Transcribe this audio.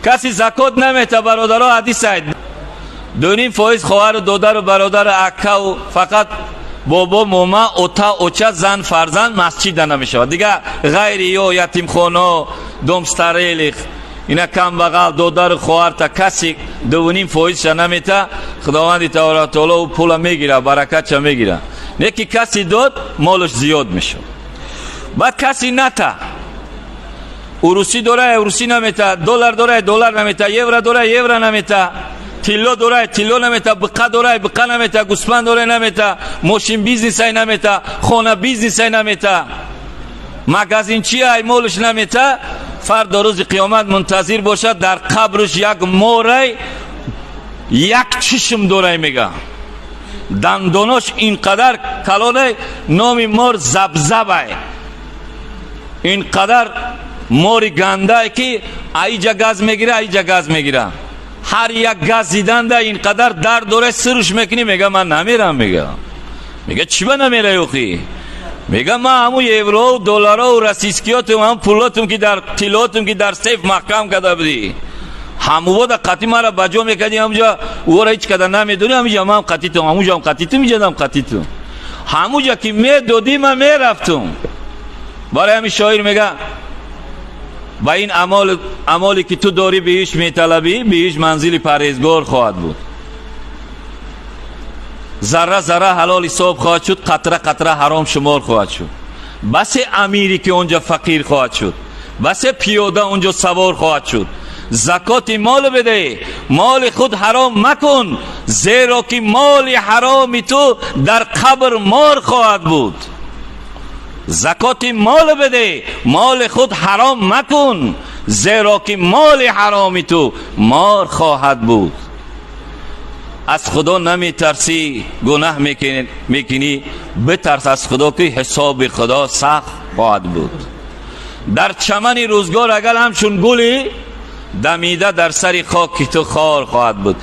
Каси закот намета, бародаро, ҳадисай 2,5% хоҳару додару бародару аккаву фақат бобо, мома, ота, оча, зан, фарзанд масҷида намешавад. Дигар ғайри ё ятимхоно, дом престарелых, ина камбағал, додару хоҳарта каси 2,5%-ша намета, Худованди таборака таоло ӯ пула мегира, баракатша мегира. Не ки каси дод, молаш зиёд мешавад. Баъд каси ната, урусӣ дора, урусӣ намета, доллар дора, доллар намета, евро дора, евро намета, тилло дора, тилло намета, биқа дора, биқа намета, гӯспанд дора, намета, мошин бизнесай намета, хона бизнесай намета, магазинчиай молш намета, фардо рӯзи қиёмат мунтазир бошад, дар қабрш як морай як чишм дорай, мега, дандонош ин қадар калонай, номи мор Забзабай. Ин қадар мори гандае ки аиҷа газ мегира, аиҷа газ мегира, ҳар як газ зиданда ин қадар дард дора, сируш мекунӣ, мега, ман намерам. Мега, чӣ ба намерай охи? Мега, ман ҳамун евроу доллароу российскиётум, ҳамун пулотум ки дар тиллотум ки дар сейф маҳкам карда будӣ, ҳамувода қатӣ мара ба ҷо мекардӣ, ҳамуҷа ӯро ҳеҷ када намедонӣ, ҳамиҷа ман қатитум, ҳамуҷам қатитум, иҷадам қатитум, ҳамуҷа ки медодӣ, ман мерафтум. Барои ҳамин шоир мега: ба ин амоле ки ту дорӣ биҳишт металабӣ, биҳишт манзили парҳезгор хоҳад буд, зарра зарра ҳалол ҳисоб хоҳад шуд, қатра қатра ҳаром шумор хоҳад шуд. Басе амире ки онҷа фақир хоҳад шуд, басе пиёда онҷо савор хоҳад шуд. Закоти мол биде, моли худ ҳаром макун, зеро ки моли ҳароми ту дар қабр мор хоҳад буд. Закоти мол биде, моли худ ҳаром макун, зеро ки моли ҳароми ту мор хоҳад буд. Аз Худо наметарсӣ, гунаҳ мекунӣ, битарс аз Худо, ки ҳисоби Худо сахт хоҳад буд. Дар чамани рӯзгор агар ҳамчун гулӣ дамида, дар сари хоки ту хор хоҳад буд.